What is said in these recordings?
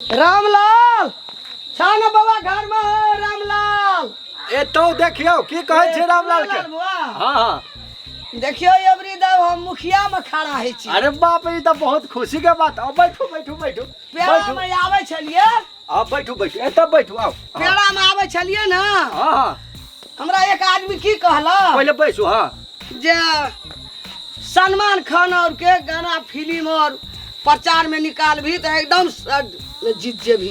रामलाल छा न बाबा घर में हो रामलाल। एतौ देखियौ की कहै छै रामलाल के। बुआ। हाँ हाँ। देखियौ अबरी दब हम मुखिया में खड़ा होइ छी। अरे बाप रे, ई तऽ बहुत खुशी के बात। आउ बैठू बैठू बैठू। पेड़ा बैठू। में आबै छलियै। आउ बैठू बैठू, एतऽ बैठू आउ। पेड़ा में आबै छलियै ने। हाँ हाँ। हमरा एक आदमी की कहला, पहिले बैसू। हाँ। जे सलमान खान और के गाना फिल्म और प्रचार में निकाल भी तो एकदम जीत जेबी।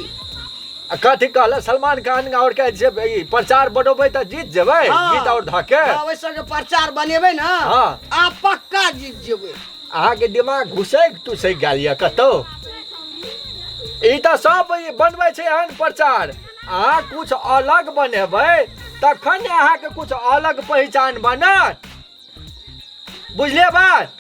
आ कथी कहला सलमान खान और के जे ई प्रचार बनोबै तऽ जीत जेबै? हाँ। गीत और धके। हाँ, ओहि सबके प्रचार बनेबै ने। हाँ। आ पक्का जीत जेबै। अहाँके दिमाग घुसैक तुसैक गेल यऽ कतौ? ई तऽ सब ई बनबै छै एहन प्रचार। अहाँ कुछ अलग बनेबै तखन ने अहाँके कुछ अलग पहिचान बनत। बुझलियै बात?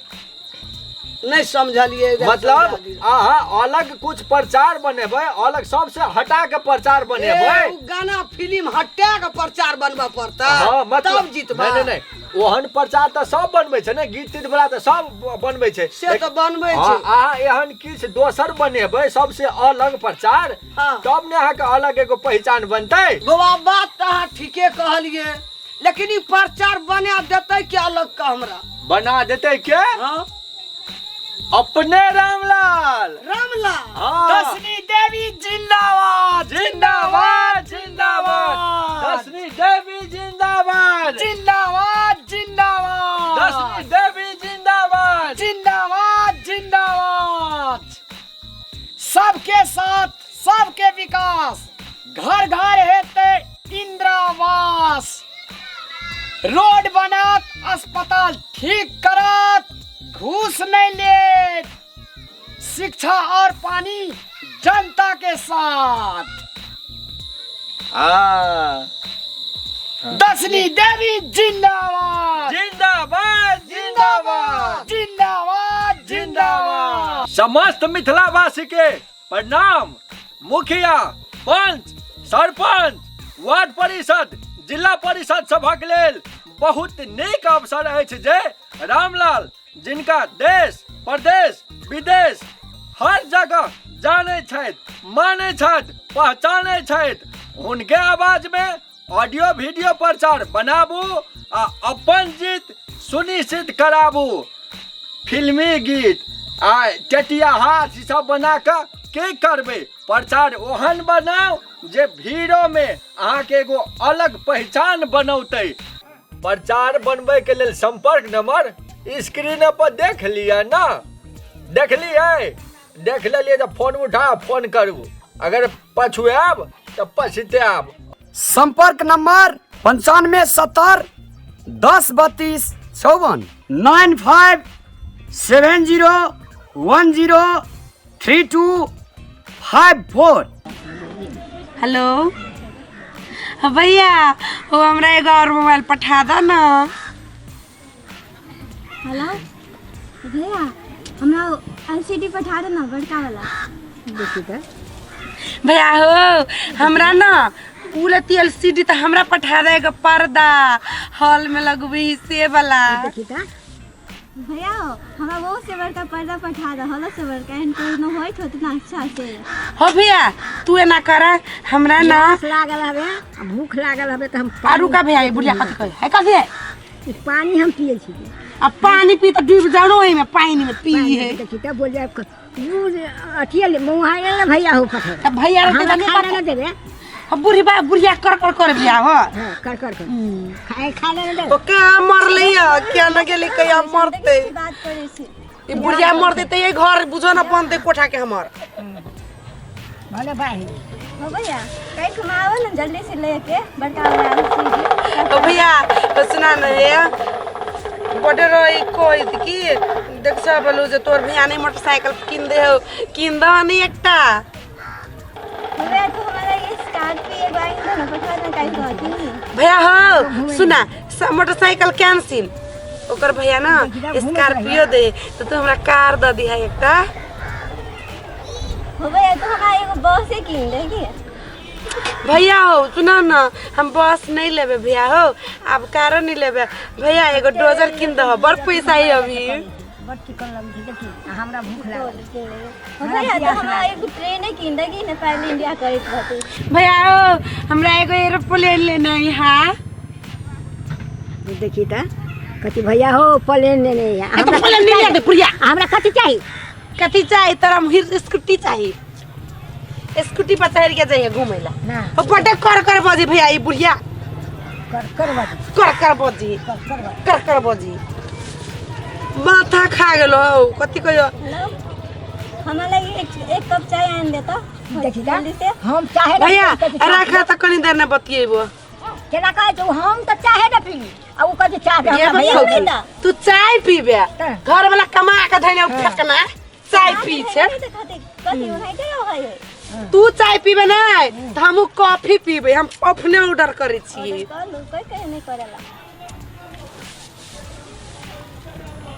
नहीं समझलियै। मतलब अहाँ अलग कुछ प्रचार बनेबै, अलग सबसे हटा के प्रचार बनेबै। ए, उ गाना फिल्म हटा के प्रचार बनबऽ पड़तै। हाँ, मतलब तब जीतबै। नहीं, नहीं, नहीं, ओहन प्रचार तऽ सब बनबै छै ने, गीत तीत वाला तऽ सब बनबै छै। से तऽ बनबै हाँ, छै। अहाँ एहन किछु दोसर बनेबै सबसे अलग प्रचार, हाँ। तब ने अहाँके अलग एगो पहिचान बनतै। बौआ बात तऽ अहाँ ठीके कहलियै, लेकिन ई प्रचार बना देतै के अलग के हमरा? बना देतै के? हाँ। अपने रामलाल। रामलाल। हाँ। दशनी देवी जिंदाबाद। जिंदाबाद जिंदाबाद। दशनी देवी जिंदाबाद। जिंदाबाद जिंदाबाद। दशनी देवी जिंदाबाद। जिंदाबाद जिंदाबाद। सबके साथ सबके विकास, घर घर हेतै इंदिरावास, रोड बनत, अस्पताल ठीक करत, घूस नहीं लेत, शिक्षा और पानी जनता के साथ। हाँ। दशनी देवी जिंदाबाद। जिंदाबाद जिंदाबाद। जिंदाबाद जिंदाबाद। समस्त मिथिलावासी के प्रणाम। मुखिया, पंच, सरपंच, वार्ड परिषद, जिला परिषद सभक लेल बहुत नीक अवसर अछि जे रामलाल जिनका देश प्रदेश विदेश हर जगह जानै छथि, मानै छथि, पहचानै छथि, हुनके आवाज में ऑडियो वीडियो प्रचार बनाबू आ अपन जीत सुनिश्चित कराबू। फिल्मी गीत आ टेटिया हाथ ई सब बना कऽ की करबै? प्रचार ओहन बनाउ जे भीड़ो में अहाँके एगो अलग पहचान बनौतै। प्रचार बनबै के लेल संपर्क नंबर स्क्रीन पर देख लिअ ना। देख लियै? देख लेलियै तऽ फोन उठा फोन करू। अगर पछुआएब तऽ पछताएब। संपर्क नंबर 95 70 10 32 54, 9 5 7 0 1 0 3 2 5 4। हेलो। हाँ भैया, वो हमरा एगो और मोबाइल पठा दो ना। हेलो भैया, हमरा एलसीडी पठा दो ना, बड़का वाला। देखी तो भैया हो, हमरा ना उ लेती एलसीडी तो हमरा पठा दे एगो पर्दा हॉल में लगबी से वाला। देखी तो भैया हो, हमरा वो से बड़का पर्दा पठा दो, हॉल से बड़का, एहन कोई न होइत होत ना अच्छा से। हो भैया, तू एना कर, हमरा ना भूख लागल हवे, आ भूख लागल हवे तऽ हम आ रुका भैया, ई बुढ़िया कथी कहै है, कथी है? ई पानी हम पिए छी। आ पानी पी तऽ डूब जाओ ओहि में, पानी में पी है। देखी तऽ बोल जाए, उ अथिए ले, मुँह आयल ना भैया हो पठे। त भैया रहते हमरा त नहीं खाना पठे। ना देबे। अब बुढ़ी बा, बुढ़िया कर कर कर बिया हो। हाँ, कर कर कर। खाए, खाए ना देबे। ओ कहाँ मरलै या? क्या न गेलै कहिया मरतै? बात करै छी। ई बुढ़िया मर देतै, ये घर बुझो ना बनतै कोठा के हमर। भले भाई। हो भैया, कहीं घुमाओ ना जल्दी से लेके बड़का वाला एलसीडी। ओ भैया, तो सुना ना ये। बड़े रही कोई की देख सब बोलू जे तोर भैया नहीं मोटरसाइकिल किन दे हो, किन दो नहीं एकटा। हो भैया, तो हमारा ये स्कॉर्पियो एगो आइन दो ना, पठा ना कहीं कहती। भैया हो, सुना, मोटरसाइकिल कैंसिल। ओकर भैया ना स्कॉर्पियो दे, तो तू हमरा कार the दी है एकटा। हो भैया, तो हमरा एगो बस ही किन देगी। भैया हो, सुना ना, हम बस नहीं लेबे भैया हो, अब कारो नहीं लेबे भैया, एगो डोजर किन दहो, बड़ पैसा है अभी। बड़ चिकन लगै छै देखी आ हमरा भूख लागल छै। भैया तो हमरा एगो ट्रेन कीन देगी ने पहले इंडिया करैत रहतै। भैया हो, हमरा एगो एरोप्लेन लेना है। हाँ देखी त कथी भैया हो प्लेन लेने है। ए, तो प्लेन नहीं दे पुरिया। हमरा कथी चाही? कथी चाही तोरा? हम स्कूटी चाही, स्कूटी पर चढ़ के जाइए घूमे ला। ना। ओ बड्डे कर कर बजी भैया ई बुढ़िया। कर कर बजी। कर कर बजी। कर कर बजी। कर कर बजी, माथा खा गेलो हौ। कथी कहियो? हेलो, हमरा लगी एक एक कप चाय आन देता। देखी त जल्दी से। हम चाहे ना भैया कथी चाही। राखा त कनी देर न बतियेबो। केना कहै छै? हम तऽ चाहे ना पीबी आ उ कहै छै चाह दे ये हमरा भैया। बतियौ, तू चाय पीबे? तऽ। घर वाला कमा के धैने फेकना चाय पी छै। कथी कथी ओनाहिते होय है। तू चाय पीबे नहीं तऽ हमहूँ कॉफी पीबे, हम अपने ऑर्डर करै छियै। ऑर्डर कर लू, कोई कहे नहीं करेला।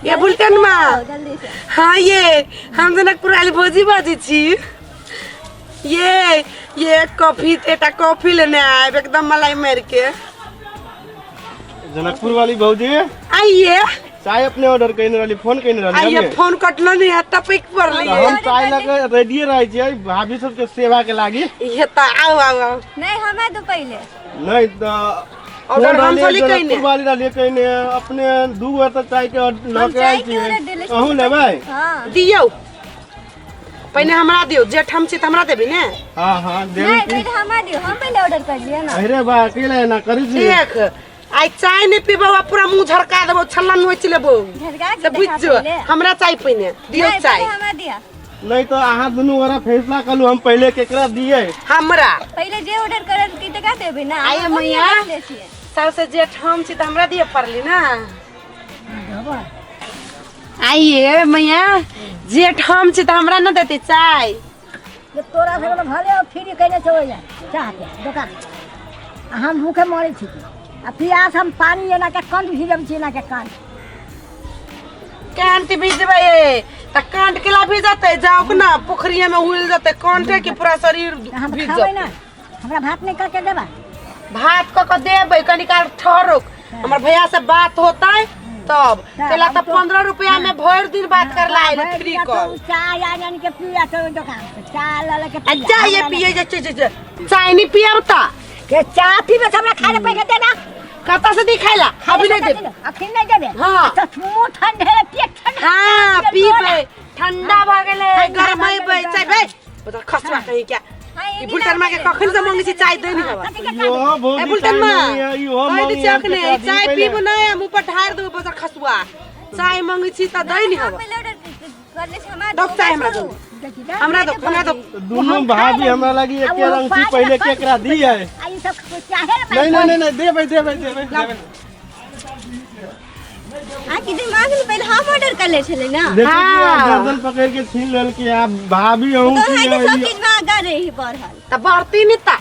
ये बुलटन माँ। जल्दी से। हाँ ये हम जनकपुर वाली भौजी बाजै छी। ये कॉफी, एकटा कॉफी लेने आयब एकदम मलाई मारि के। जनकपुर वाली भौजी। आइए। चाय अपने ऑर्डर कइने रहली, फोन कइने रहली। आइए। हमने। फोन कटलो नहीं है, टपिक पड़ली। तऽ हम चाय लऽ के रेडिये रहै छियै भाभी सबके सेवा के लागी। ये तऽ आउ आउ आउ। नहीं, हमरा दो पहले। नहीं तऽ ऑर्डर फोन हम रहलियै, थोड़ी कइने। जनकपुर वाली रहलियै कइने, अपने दू बेर तऽ चाय के लऽ हम के आयल चाय के ऑर्डर छियै। देले। अहूँ लेबै? हाँ। दियौ, पहिने हमरा दियौ। जेठ हम छी तऽ हमरा देबी ने? हाँ हाँ, देबै। नहीं, की पहले हमरा दियो, हम पहले ऑर्डर कर लिया ना। अरे बा, अकेले एना करै छी? देख, आइ चाय नहीं पीबो आ पूरा मुंह झरका देबो, छल्ला नोच लेबो। झरका के से बुझ देखा जो। पहिले। हमरा चाय पहिने दियौ। नहीं, चाय पहले हमरा दिया। नहीं तऽ अहाँ दुनू गोरा फैसला करू, हम पहिले केकरा दियै। हमरा। पहले जे ऑर्डर करल की टका देबे ना। आइए हम मैया। ले छियै। सबसे जेठ हम छी तऽ हमरा दिए पड़ली ना। आइए मैया, जेठ हम छी तऽ हमरा न देते चाय? जे तोरा सबके भले फ्री कयने छौ ओहिमे चाहके दोकान आ हम भूखे मरै छी आ पियास, हम पानी एना के कंठ भिजबै छी, एना के कंठ। कांट भिजबै तऽ कांट केला भिजतै? जाओ ना पोखरिया में उल जेतै कांटे के पूरा शरीर तऽ हम भीज खबै जेतै। ना, हमरा भात नहि करके देबा? भात कऽ के देबै, कनी काल ठहरो, हमर भैया से बात होतै तब। केला तऽ 15 रुपया में भरि दिन बात करला आयल फ्री कॉल। चाय आनि आनि के पिया तो दोकान से चाय लऽ लऽ के आ पिया। चाय हमरा पिए जे छै, छै, चाय नहीं पियब तऽ के चाय पीबे तऽ हमरा खाय ले पैसा देना। कतऽ से दी खाय ला? अभी नहीं देब। अखन नहीं देबे? हाँ। तऽ मुँह ठंडे पेट ठंडा। हाँ पीबै, ठंडा भऽ गेलै। ठंडा भऽ गरमेबै गेलै, चाय बै बता खसवा कहीं क्या। हाँ, ई बुलटन माँ के कखन से मंगै छी चाय, दै नहीं हवा। कथी के चाय? इहो ए भौजी बुलटन चाय माँ मंगैया, इहो कहि दै मंगैया, छी अखने केकरा दी चाय पहिले? पीबो नहि, मुँह पर ढारि देबो बजर खसुआ। चाय मंगै छी तऽ दै नहीं हम हवा। पहले ऑर्डर कर ले छी, हमरा दो चाय हमरा दो। देखी तऽ। हमरा दो, हमरा दो। दुनू भाभी हमरा लागी एके रंग छी, पहिले केकरा दियै? आ ई सब चाहे ने। नहीं नहीं नहीं नहीं, देबै देबै देबै देबै। आ की दिमाग में पहले हम ऑर्डर कर ले छले ना। देखै छियै, हाँ। गर्दन पकड़ के छीन लेलकै। आब भाभी अहूँ तो है कि सब छी। चीज में आगा रही बढ़ल। तऽ बढ़ती नहीं तऽ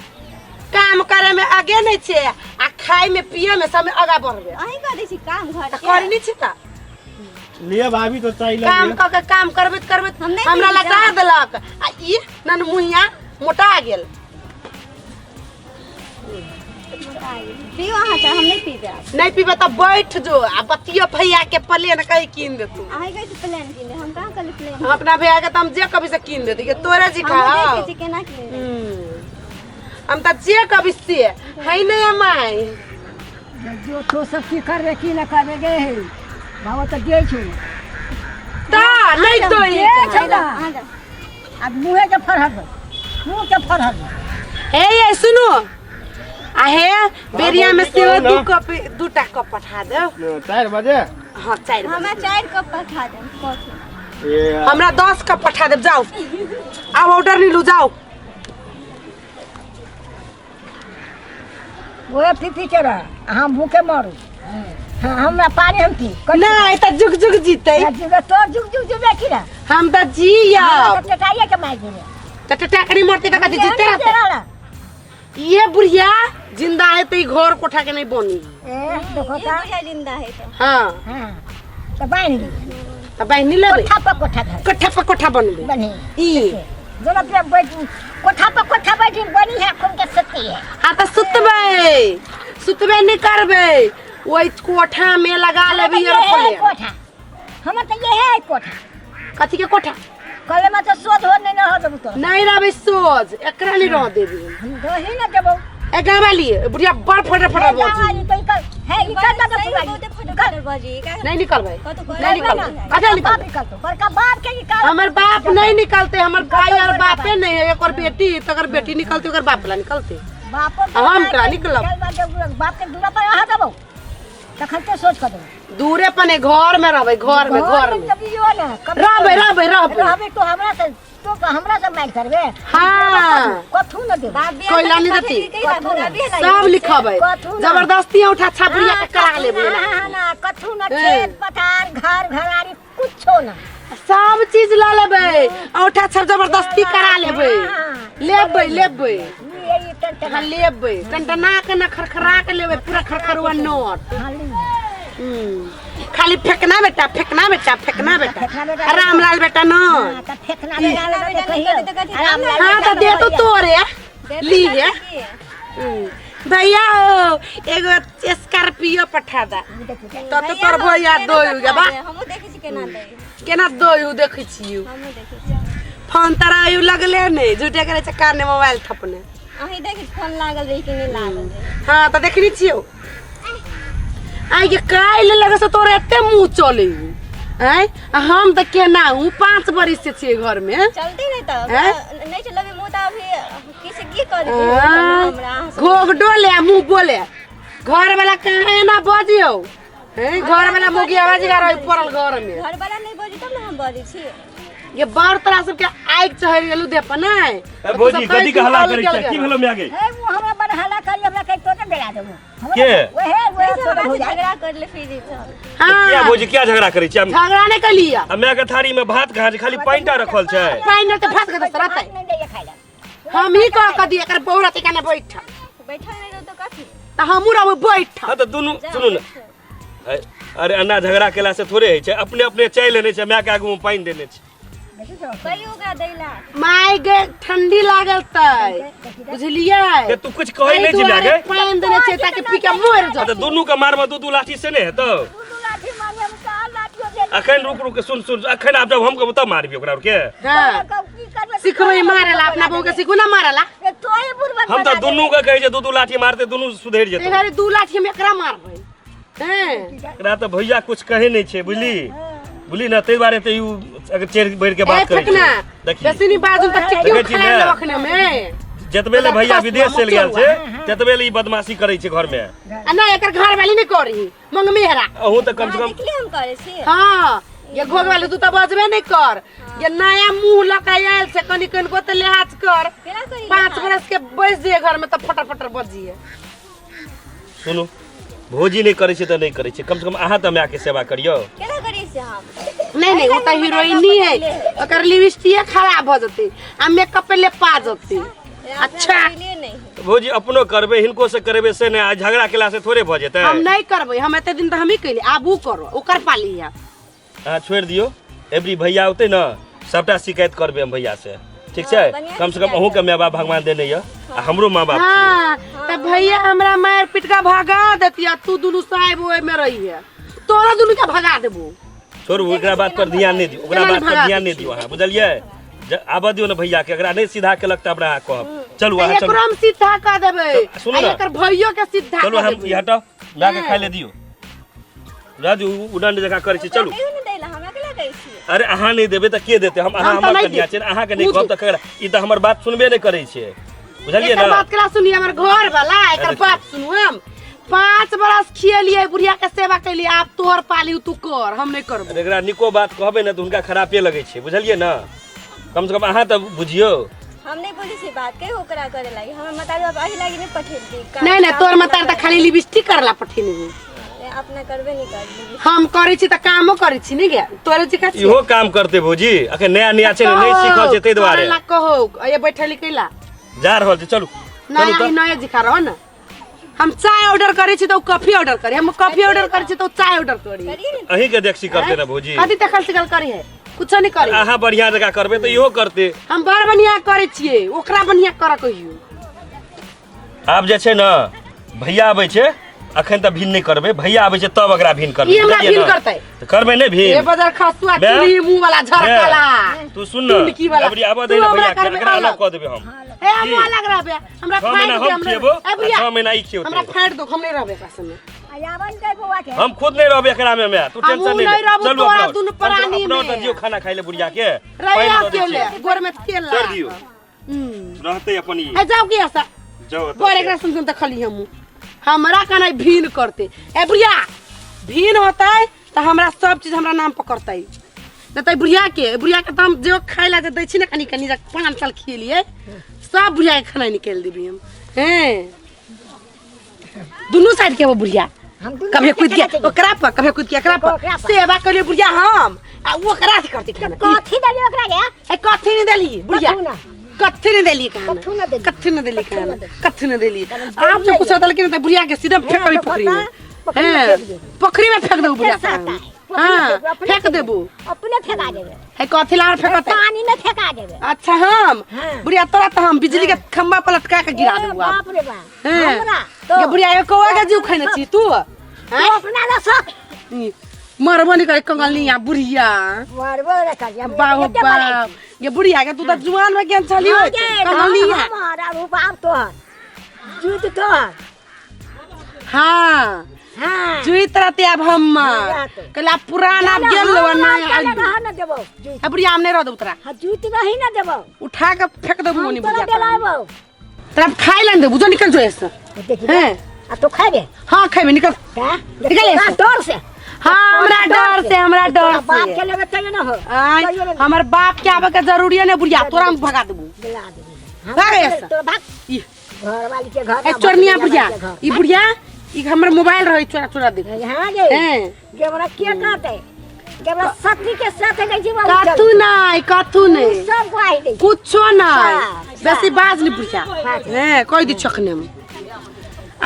काम करे में आगे नहीं छे आ खाय में पिए में सब में आगा बढ़बे। अहीं कर दै छी काम घर तऽ के। करे नहीं छी तऽ लिअ भाभी तो चाय लऽ काम लिअ। कऽ के काम करबैत करबैत हम नहि हमरा पीबै। लगा देलक आ ई ननमुहिया मोटा गेल। पियो अहाँ चाय, हम नहीं पीबे आब। नहीं पीबे तऽ बैठ जो आ बतियो भैया के प्लेन कहीं कीन देतू। अहीं कहै छी प्लान कीन दे, हम कहाँ कहली प्लान? हम अपना भैया के तऽ हम जे कभी से कीन देती के तोरे जी हम खा। देखै छी केना कीन दे। हम तऽ जे कभी से है नहीं हमाई। जो तो सब की करबे की न करबे गे हे बाबा तऽ दै छौ। ता नहीं तो दे छौ ना। अहाँ जाओ। आब मुँहे के फरहर, मुँह के फरहर। हे ये सुनो आ हे बेरिया में भौजी, सेहो कहू ना। दू कप, दूटा कप पठा देब। 4 बजे। हाँ, 4 बजे। हमरा 4 कप पठा देब कॉफी। ए हमरा 10 कप पठा देब। जाओ, आब ऑर्डर नहीं लू, जाओ। ओहे पी पी के रह, हम भूखे मरू। हाँ, हमरा पानी हम पी। नहीं तऽ जुग जुग जीते। तोर जुग जुग जुगे की रे? हम तऽ जियब। टेटाइए के मारि गेलै। तऽ टटाकरी मरते तऽ कथी जीते रहते? रहते। ये बुढ़िया जिंदा है तो ई घर कोठा के नहीं बनी। ए देखो ई तऽ। बुढ़िया जिंदा है तो। हाँ। हाँ तऽ बान्हि ली। तऽ बान्हि लेबै। कोठा पर कोठा घर। कोठा पर कोठा बनबै। बनी। ई दोनों पे बैठ, कोठा पर कोठा बैठी बनी है, खूब के सुती है। हाँ तऽ सुतबै, सुतबै नहीं करबै, ओहि कोठा में लगा लेबै ये एरोप्लेन। कोठा हमर तऽ इहे है कोठा। कथी के कोठा? कले में तो सोझ हो नहीं न हो देबू तो। नहीं रहबे सोझ, एकरा नहीं रह देबी। हम दही न देबौ। ए गाँव लिए बुढ़िया बड़ फटर फटर गाँव बजी। वाली तो इकल है इकल न सही देबू। बहुते फटर फटर बजी। नहीं निकलबै। कतौ कहै नहीं निकलबै। कथी बाप निकलबै? निकलतो बड़का बाप के निकाल। हमर बाप नहीं निकलते, हमर भाई और बापे नहीं है। एक और बेटी तकर बेटी निकलते, ओकर बाप ला निकलते। बापो हम का निकलब? बाप के दूरा पर रहा देबौ तखन तो सोच कर देबौ। दूरे पर नहीं, घर में रहबै, घर में, घर में कभी यो ना कभी रहबै, रहबै, रहबै। रहबै तो हमरा से, तो हमरा से मारि करबे। हाँ। कथू न देबौ। बाप बियाह कोयला नहीं कथी देती। के बाप बियाह सब लिखबै, कथू ना। जबरदस्ती उठा छापड़िया के करा लेबै। ना ना कथू न, खेत पथार घर घरारी कुछो ना। सब चीज लऽ लेबै, औठा छाप जबरदस्ती करा लेबै। लेबै, लेबै। ये ये टन हाँ लेबै, टनटना के न खरखरा के लेबै, पूरा खरखरुआ नोट। हाँ ली। खाली फेंकना बेटा, फेंकना बेटा, फेंकना बेटा, फेंकना बेटा। रामलाल बेटा न। हाँ, त फेंकना बेटा बेटा कहियो। निकलतै तऽ कथी? रामलाल हाँ बेटा तऽ दे तो तोरे ली है। भैया हो एगो स्कॉर्पियो पठा दा तब तो तोर भैया दोयू गे बा। हमहूँ देखै छी केना दै। केना दोयू देखै छियौ। हमहूँ देखै छी। फोन तोरा आयु लगले नहि, झूठे करे छै काने मोबाइल थपने। अहीं देखै छी फोन लागल रही कि नहि लागल रही। हाँ तऽ देखनी छियौ। आइ के काल्हि लगे से तोरा एते मुँह चलै आँय, आ हम तऽ केना हूँ 5 बरिस से छियै घर में। चलते नहि तऽ हैं? नहि चलबे मुँह तऽ अभी किसी की करी हमरा अहाँ से। घोघ डोले आ मुँह बोले, घर वाला कहाँ एना बजियौ? हैं, घर वाला मुँह आवाज रहे पड़ल घर में। घर वाला नहि बजी तब ने हम बजै छी। ये बड़ तोरा सबके आगि चढ़ि गेलौ देह पर नहि? ए भौजी, कथी के हल्ला करै छै? की भेलो माय गे? हे वो हमरा बड़ हल्ला करी, हमरा कहि तो डरा देबो। के? ओहे ओहे हमरा तोरे से हो जाए। झगड़ा कर ले फिर किया हाँ भौजी किया झगड़ा करै छै? झगड़ा नहि कलिया। आ माय के थारी में भात कहाँ छै? खाली पानि टा रखल छै। पानि रहतै भात के दोसर रहतै। नहीं दैया खाइ ला। हम ही कह कऽ दियै एकर बौरा तिका ने बैठ। बैठल नहि रहू तऽ कथी? तऽ हमहूँ रहबै बैठ। हाँ तऽ दुनू सुनू ने, अरे अन्ना झगड़ा केला से थोड़े होइ छै, अपने अपने चाय लेने छै, माय के आगू में पानि देने छै। कहियो ओकरा दैला। माय गे ठंडी लागल तै बुझलियै? के तू कुछ कहै नहि छी माय गे? पानि देने छै ताकि पी के मरि हाँ तऽ जेतै। दुनू के मारमे दू दू लाठी से नहि हेतौ? दू दू लाठी मारबे हम कहाँ लाठियो दे। अखन रुक रुक सुन सुन, अखन आब जब हम कहबो तब मारबी ओकरा के। हाँ की करबै? सिखबै मारेला, अपना बहू के सिखू ना मारेला। ए, तोही बुढ़बा हम तऽ दुनू के कहै छै दू दू लाठी मारते दुनू सुधरि जेतौ। एघरे 2 लाठी हम एकरा मारबै। हैं एकरा तऽ भैया कुछ कहै नहि छै, बुझली बुझली ने, ताहि दुआरे तऽ ई अगर चढ़ि बढ़ि के ए बात करै फेकना छै। देखी बेसी नहीं बाजू तऽ टिकियो देखै छी खा ने? लेब अखने में। जतबे ले भैया विदेश चलि गेल छै ततबे ले ई बदमाशी करै छै घर में। आ नहि एकर घर वाली नहि करी मंगमेहरा। अहूँ तऽ कम से कम देखली हम करै छी। हाँ ये घोघ वाली तू तऽ बजबे नहि कर, ये नया मुंह लऽ के आयल छै, कनि कनिको तऽ लिहाज कर। केना करी? 5 बरस के बैस जे घर में तऽ फटर फटर बजिए। सुनू भौजी नहि करै छै तऽ नहि करै छै, कम से कम अहाँ तऽ माय के सेवा करियौ। केना करी से हम? नहीं नहीं ओ तऽ हीरोइनी है, ओकर लिपस्टिक खराब भऽ जेतै आ मेकअप पे लेपा जेतै। अच्छा नहीं भौजी अपनो करबै हिनको से करेबै से नहि, आ झगड़ा केला से थोड़े भऽ जेतै। हम नहीं करबै, हम एते दिन तऽ हमही केली, आब उ करो ओकर पाली है। अहाँ छोड़ि दियौ, एबरी भैया औतै ने सबटा शिकायत करबै हम भैया से, ठीक छै? कम से कम अहूँके माय बाप भगवान देने यऽ आ हमरो माँ बाप। हाँ तऽ भैया हमरा मारि पीट के भगा देती आ तू दुनू साहेब ओहिमे रहिहे, तोरा दुनू के भगा देबो। छोड़ू ओकरा बात पर ध्यान नहि दियौ, ओकरा केना बात पर भगा ध्यान नहि दियौ अहाँ, बुझलियै? आबऽ दियौ ने भैया के, एकरा नहि सीधा केलक तऽ हमरा अहाँ कहब। चलू अहाँ चलू, एकरो हम सीधा कऽ देबै, सुनू आ ने। एकर भैयो के सीधा चलू कऽ हम देबै। ई हटाउ, माय के खाय ले दियौ, राजू उडंड जकाँ करै छी। चलू कहियो नहि दैला, हमरा केला कहै छी? अरे अहाँ नहि देबै तऽ के देतै? हम अहाँ हम तऽ हमर नहि कनिया देब। छै, अहाँके नहि कहब तऽ ककरा? ई तऽ हमर बात सुनबे नहि करै छै, बुझलियै एकर ने? बात केला सुनी हमर घर वाला, एकर अरे बात सुनू। हम 5 बरस खियलियै बुढ़िया के सेवा केलियै, आब तोहर पाली तू कर, हम नहि करबो। अरे एकरा निको बात कहबै ने तऽ हुनका खरापे लगै छै, बुझलियै ने? कम से कम अहाँ तऽ बुझियौ। हम नहि बुझै छी बात के ओकरा करे लागी, हमर मतारी बाप एहि लागी नहि पठेलकै। नहीं नहीं तोहर मतारी तऽ खाली लिपस्टिक करला पठेने हूँ। अपना करबे नहि करली। हम करै छी तऽ कामो करै छी नहि गे, तोरे छी का? इहो काम करते भौजी, अखन नया नया छै ने, नहि सीखल छै ताहि दुआरे। करला कहो ये बैठली कैला जा रहल छै। चलू चलू नया तऽ नया जिखा रहो ने। हम चाय ऑर्डर करै छी तऽ ओ कॉफी ऑर्डर करी, हम कॉफी ऑर्डर करै छी तऽ ओ चाय ऑर्डर करी। करिए ने। अहीं के देखसी करते ने भौजी? कथी देखल सिखल करी है? कुछो नहीं करी। अहाँ बढ़िया जकाँ करबै तऽ इहो करते। हम बड़ बढ़िया करै छियै, ओकरा बढ़िया करऽ कहियो। आब जे छै ने भैया आबै छै अखन तऽ भिन नहि करबै, भैया आबै छै तब एकरा भिन करबै। ई हमरा बुझलियै भिन ने? करतै। तऽ करबै नहि ए भिन। बदर खसुआ बे। चुली मुंह वाला झरकला तू सुन न, टुनकी वाला। अबरी आबऽ तू दे ने हमरा भैया के, करबै एकरा अलग अलग। कऽ देबै हम। ए हम की? अलग रहबे, हमरा 6 फाड़ महीना दे हम हमरा। खिएबो ए बुढ़िया, आ 6 महीना ई खियौतै। हमरा फाड़ दो, हम नहीं रहबे एकरा संगे। आबन दे बौआ के। हम खुद नहीं रहबे एकरा में मैं, तू हमहूँ टेंशन नहीं ले। नहीं रहबो, चलू तोरा अपना दुनू कम से कम प्राणी अपना में। ओतऽ दियौ खाना खाइ ले बुढ़िया के। रहिया पानि दऽ दै अकेले छियै। गोर में तेल छोड़ि लगा दियौ। कऽ। हम्म। रहतै अपन ई। ए जाओ की ऐसा जाओ एतऽ गोर से। एकरा सुन सुन तऽ खली हमहूँ, हमरा कने भीन करते। ए बुढ़िया, भीन होतै तऽ हमरा सब चीज हमरा नाम पकड़तै, नहि तऽ बुढ़िया के, बुढ़िया के तऽ हम जे खाइ लए जे दै छी ने कनि कनि, जे 5 साल खिएलियै, सब बुढ़िया के खाना निकालि देबै हम। हैं दुनू साइड के वो बुढ़िया हम दुनू कभी साइड के कूद के खाना चाहिए। ओकरा पर, कभी कूद के एकरा पर। ओकरा पर। सेवा करियो बुढ़िया हम, आ ओ ओकरा से करती खाना। कथी देलियै ओकरा गे? ए कथी नहीं देली बुढ़िया? कथू ना। कथी नहीं देली खाना? कथू ना देली। कथी नहीं देली कथू खाना? ना देली। कथी नहीं देली? जरूर आप जो नहीं कुछ दल के नहीं बुढ़िया के सीधा फेंक हाँ, कभी तो पोखरी में। पता, पोखरी में हैं, फेंक देबू। पोखरी में फेंक देबू बुढ़िया फेंक खाना। सकता है। पोखरी में हाँ, फेंक, अपने फेंक फेंक देबू। अपने फेंका देबे। है कथी ला फेंकते? पानी में फेंका देबे। अच्छा हम हाँ। बुढ़िया तोरा तो हम बिजली के खंभा पर लटका के गिरा ए, देबू आब। बाप रे बाप। हैं। हमरा तो ये बुढ़िया ये कौआ के जीव खैने छी तू? तू हैं? अपना लसक। ई, मरबो नहीं करे कंगलनी आ बुढ़िया। मरबो रे करिया। बाप हो बाप, ये बुढ़िया के तू तो जुआन में ज्ञान चली हो कंगलनी आ। हमारा बाप तोहर जूत तोहर। हाँ हाँ जुइत रहते अब हम हाँ, तो। कला पुराना अब गेल लेवा ना चल रह न देबो जूत। अब बुढ़िया हम नहीं रह देबो तोरा। हाँ जूत रही न देबो। उठा के फेंक देबो हम मनी तोरा बुढ़िया तोरा। देलाबो। तोरा खाइ ला देबो, जो निकल जो ऐसे। देखी हैं। आ तो खाबे? हाँ खाबे, निकल। का? निकल ऐसे। डर से। हाँ हमरा डर से, हमरा डर तोरा बाप से। के लेबे तैयो न हो। आय, तैयो न। हमर बाप के आबे के जरूरी है ने बुढ़िया, तोरा हम भगा देबो। दिला देबो। भाग ऐसे। तोरा भाग। ई। घर वाली के घर। ए चोरनिया बुढ़िया, ई बुढ़िया ई हमर मोबाइल रहे चोरा चोरा दे। हाँ गे। हैं। गेवरा के कहते? गेवरा सती के साथ गई छी बाबू। कथू नहीं, कथू नहीं। सब गवाही दै। कुछो नहीं। सब, बेसी बाज नहीं बुढ़िया। बाज। हैं, कह दी छखने में।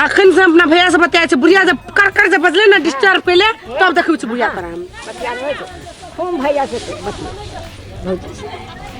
अखन से अपना भैया से बतियाइ छै बुढ़िया, जब कर कर जे बजले ना डिस्टर्ब कैले तब देखबै छै बुढ़िया तोरा हम। बतिया नहि छै। खूब भैया से बतिया। भौजी से।